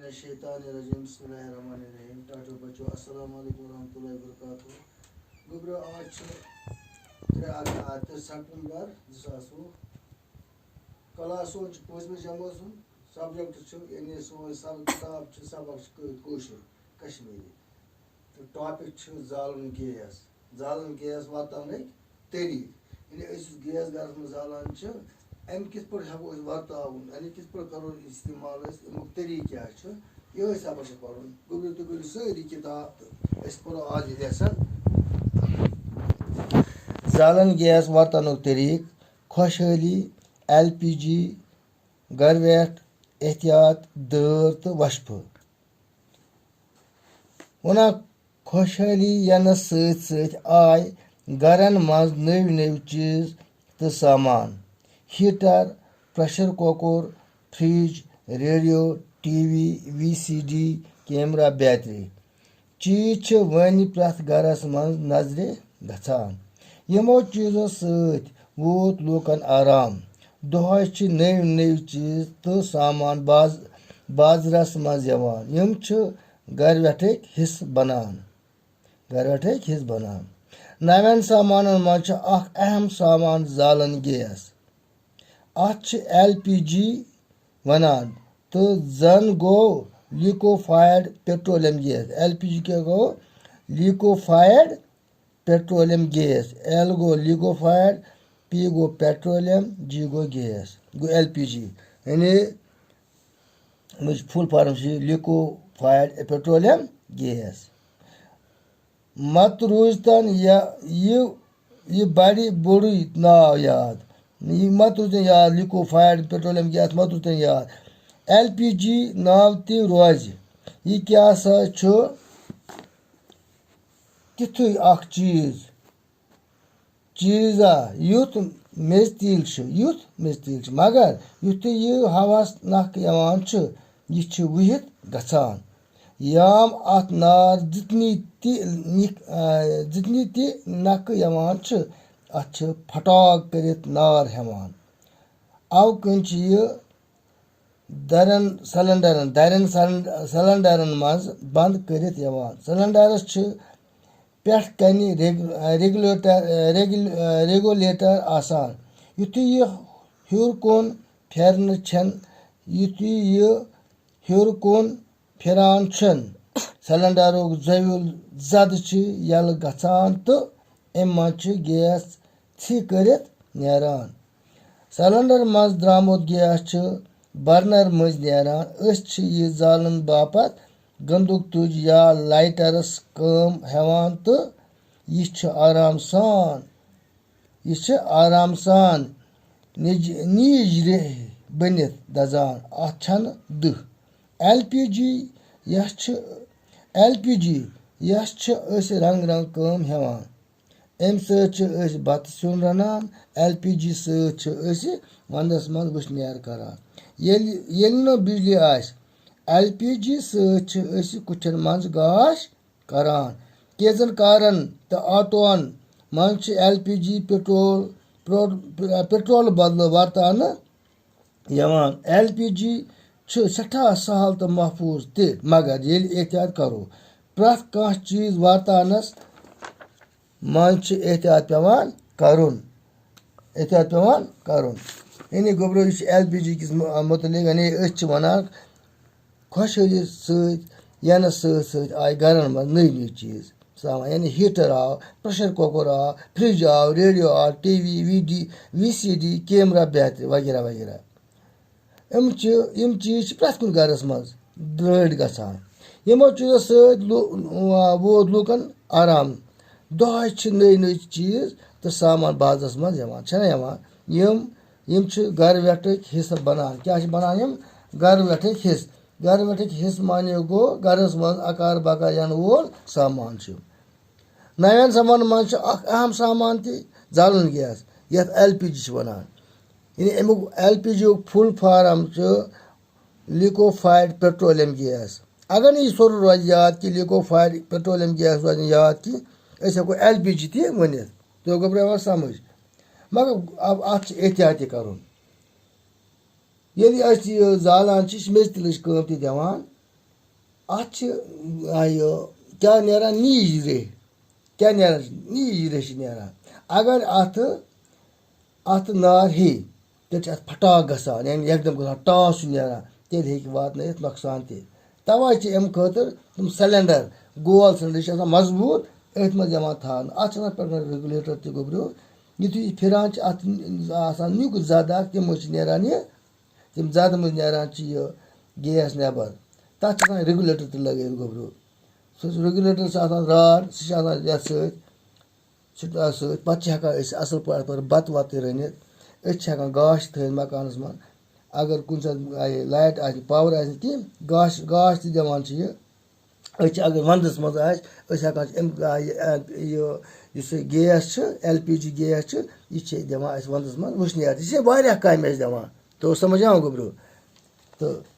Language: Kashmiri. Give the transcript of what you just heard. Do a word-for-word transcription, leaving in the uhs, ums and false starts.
الشیطان الرجیم، بسم اللہ الرحمن الرحیم۔ ٹاٹھو بچو، السلام علیکم ورحمۃ اللہ وبرکاتہ۔ گوٚبرو، آز چھُ ترٛےٚ اگ-، آ، ترٛےٚ سپٹمبر زٕ ساس وُہ۔ کلاس سون چھُ پٲنٛژمہِ جمٲژ ہُنٛد۔ سبجیکٹ چھُ، یعنی سون سب-، کتاب چھِ، سبق چھُ کٲ-، کٲشُر، کشمیری۔ تہٕ ٹاپک چھُ زالُن گیس۔ زالُن گیس ورتاونٕکۍ طریٖقہٕ۔ یعنی أسۍ یُس گیس گرس منٛز زالان چھِ، اَمہِ کِتھ پٲٹھۍ ہٮ۪کو أسۍ ورتاوُن؟ یعنی کِتھ پٲٹھۍ کرو استعمال أسۍ؟ اَمیُک طریٖقہٕ کیٛاہ چھُ؟ یِہوٚے سبق چھُ پَرُن۔ گوٚبرِو، تُہۍ کٔرِو سٲری کِتاب تہٕ أسۍ پَرو آز یہِ lesson۔ زالُن گیس ورتاونُک طریٖقہٕ، خۄشحٲلی، ایل پی جی، گرٕ ویٹھ، احتیاط، دٲر تہٕ وشفہٕ۔ وَنان خۄشحٲلی یِنَس سۭتۍ سۭتۍ آے گَرَن منٛز نٔوۍ نٔوۍ چیٖز تہٕ سامان، heater, pressure cooker, fridge, radio, T V, V C D, camera بیترِ۔ چیٖز چھِ وۄنۍ پرٛٮ۪تھ گَرَس منٛز نظرِ گژھان۔ یِمو چیٖزو سۭتۍ ووت لوٗکَن آرام۔ دۄہَے چھِ نٔوۍ نٔوۍ چیٖز تہٕ سامان باز-، بازرَس منٛز یِوان۔ یِم چھِ گَرٕ ویٹھٕکۍ حصہٕ بَنان۔ گَرٕ ویٹھٕکۍ حصہٕ بَنان۔ نَوٮ۪ن سامانَن منٛز چھُ اَکھ اَہَم سامان زالَن گیس۔ اَتھ چھِ ایل پی جی وَنان تہٕ زَن گوٚو liquefied petroleum gas۔ L P G کیٛاہ گوٚو؟ Liquefied petroleum gas۔ ایل گوٚو liquefied، پی گوٚو petroleum، جی گوٚو گیس، گوٚو ایل پی جی۔ یعنی اَمِچ full form چھِ liquefied petroleum gas۔ مت روٗزتن یا یہِ، یہِ بڑِ بوٚڑُے ناو یاد۔ یہِ مت روٗزتن یاد، liquefied petroleum gas مت روٗزتن یاد۔ ایل پی جی ناو تہِ روزِ۔ یہِ کیٛاہ سا چھُ تِتھُے اکھ چیٖز؟ چیٖزا یُتھ میٚژِ تیٖل چھُ، یُتھ میٚژِ تیٖل چھُ، مگر یُتھُے یہِ ہواہَس نَکھٕ یِوان چھُ، یہِ چھُ وُہِتھ گژھان۔ یام اَتھ نار زِتنی تہِ نِک-، آ، زِتنی تہِ نَکھٕ یِوان چھُ، اَتھ چھِ پھٹاک کٔرِتھ نار ہٮ۪وان۔ اَوٕ کِنۍ چھِ یہِ دَرٮ۪ن سلنڈرن، دَرٮ۪ن سلنڈ-، سلنڈرن منٛز بند کٔرِتھ یِوان۔ سلنڈرس چھِ پٮ۪ٹھ کنہِ ریگ-، ریگولیٹر، ریگل-، ریگولیٹر آسان۔ یُتھُے یہِ ہیوٚر کُن پھیرنہٕ چھَن، یُتھُے یہِ ہیوٚر کُن پھیران چھُن، سلنڈرُک زٲویُل زدٕ چھِ یَلہٕ گژھان تہٕ اَمہِ منٛز چھِ گیس ژھِ کٔرِتھ نیران۔ سلنڈر منٛز درٛامُت گیس چھُ برنر مٔنٛزۍ نیران۔ أسۍ چھِ یہِ زالُن باپتھ گنٛدُک تُج یا لایٹرس کٲم ہٮ۪وان تہٕ یہِ چھُ آرام سان، یہِ چھُ آرام سان نیج-، نیٖج ریٚہہ بٔنِتھ دَزان۔ اَتھ چھَنہٕ دٕہ۔ ایل پی جی یَس چھِ، ایل پی جی یَس چھِ أسۍ رنٛگ رنٛگ کٲم ہٮ۪وان۔ اَمہِ سۭتۍ چھِ أسۍ بَتہٕ سیُن رَنان۔ ایل پی جی سۭتۍ چھِ أسۍ وَنٛدَس منٛز وٕشنیر کَران۔ ییٚلہِ، ییٚلہِ نہٕ بجلی آسہِ، ایل پی جی سۭتۍ چھِ أسۍ کُٹھٮ۪ن منٛز گاش کَران۔ کینٛژَن کارَن تہٕ آٹوَن منٛز چھِ ایل پی جی پیٹرول، پیٹرول، پیٹرول بدلہٕ ورتاونہٕ یِوان۔ ایل پی جی چھُ سٮ۪ٹھاہ سہل تہٕ محفوٗظ تہِ، مگر ییٚلہِ احتیاط کرو، پرٛٮ۪تھ کانٛہہ چیٖز واتناونَس منٛز چھُ احتیاط پٮ۪وان کرُن۔ احتیاط پٮ۪وان کرُن۔ یعنی گوٚبرو، یہِ چھُ ایل پی جی کِس مُ-، مُتعلِق، یعنی أسۍ چھِ وَنان، خۄشحٲلی سۭتۍ یِنَس سۭتۍ سۭتۍ آیہِ گَرَن منٛز نٔوۍ نٔوۍ چیٖز سامان، یعنی ہیٖٹَر آو، پریشر کوکر آو، فریج آو، ریڈیو آو، T V, V D, V C D, camera بیترِ وغیرہ وغیرہ۔ یِم چھِ، یِم چیٖز چھِ پرٛٮ۪تھ کُنہِ گَرَس منٛز درٛٲڑۍ گژھان۔ یِمو چیٖزو سۭتۍ لُ-، ووت لُکَن آرام۔ دۄہَے چھِ نٔوۍ نٔوۍ چیٖز تہٕ سامان بازرَس منٛز یِوان، چھَنہ یِوان؟ یِم، یِم چھِ گَرٕ وٮ۪ٹٕکۍ حصہٕ بَنان۔ کیٛاہ چھِ بَنان یِم؟ گَرٕ وٮ۪ٹٕکۍ حصہٕ۔ گَرٕ وٮ۪ٹٕکۍ حصہٕ معنی گوٚو گَرَس منٛز اَکار بَکار یَنہٕ وول سامان چھُ۔ نَوٮ۪ن سامانَن منٛز چھُ اَکھ اَہَم سامان تہِ زالُن گیس، یَتھ ایل پی جی چھِ وَنان۔ یعنی اَمیُک ایل پی جی یُک full form چھُ liquefied petroleum gas۔ اگر نہٕ یہِ سورُے روزِ یاد کینٛہہ، liquefied petroleum gas روزِ نہٕ یاد کینٛہہ، أسۍ ہٮ۪کو ایل پی جی تہِ ؤنِتھ۔ تُہۍ گوٚبرو یِوان سمجھ؟ مگر اب اَتھ چھِ احتیاط تہِ کَرُن۔ ییٚلہِ أسۍ یہِ زالان چھِ، یہِ چھِ میٚژِ تیٖلٕچ کٲم تہِ دِوان۔ اَتھ چھِ آ، یہِ کیٛاہ نیران؟ نیٖج ریٚہہ۔ کیٛاہ نیران چھِ؟ نیٖج ریٚہہ چھِ نیران۔ اگر اَتھٕ اَتھٕ نار ہیٚیہِ، تیٚلہِ چھِ اَتھ پھٹاکھ گژھان، یعنی یَکدَم گژھان ٹاس چھُ نیران، تیٚلہِ ہیٚکہِ واتنٲیِتھ نۄقصان تہِ۔ تَوَے چھِ اَمہِ خٲطرٕ تِم سِلینڈَر، گول سِلینڈَر چھِ آسان مضبوٗط، أتھۍ منٛز یِوان تھاونہٕ۔ اَتھ چھِ آسان پٮ۪ٹھٕ ریگولیٹر تہِ گوٚبریو۔ یُتھُے یہِ پھِران چھِ، اَتھ آسان نیُک زَد اَکھ، تِمو چھِ نیران یہِ، تِم زَدٕ منٛز نیران چھِ یہِ گیس نٮ۪بَر۔ تَتھ چھِ آسان ریگولیٹر تہِ لَگٲیِتھ گوٚبریو۔ سُہ ریگولیٹر چھِ آسان راڈ، سُہ چھِ آسان یَتھ سۭتۍ، سُہ چھُ آسان سۭتۍ۔ پَتہٕ چھِ ہٮ۪کان أسۍ اَصٕل پٲٹھۍ پَتہٕ بَتہٕ وَتہٕ تہِ رٔنِتھ۔ أسۍ چھِ ہٮ۪کان گاش تہِ تھٲوِتھ مکانَس منٛز۔ اگر کُنہِ ساتہٕ آیہِ لایٹ آسہِ نہٕ، پاور آسہِ نہٕ کِہیٖنۍ، گاش، گاش تہِ دِوان چھِ یہِ۔ أسۍ چھِ اگر وَندَس منٛز آسہِ، أسۍ ہٮ۪کان چھِ اَمہِ، آ، یہِ، آ، یہِ، یُس یہِ گیس چھُ، ایل پی جی گیس چھُ، یہِ چھِ دِوان اَسہِ وَندَس منٛز وٕشنیر۔ یہِ چھِ واریاہ کامہِ اَسہِ دِوان۔ تو سَمجھ آو گوٚبریو؟ تہٕ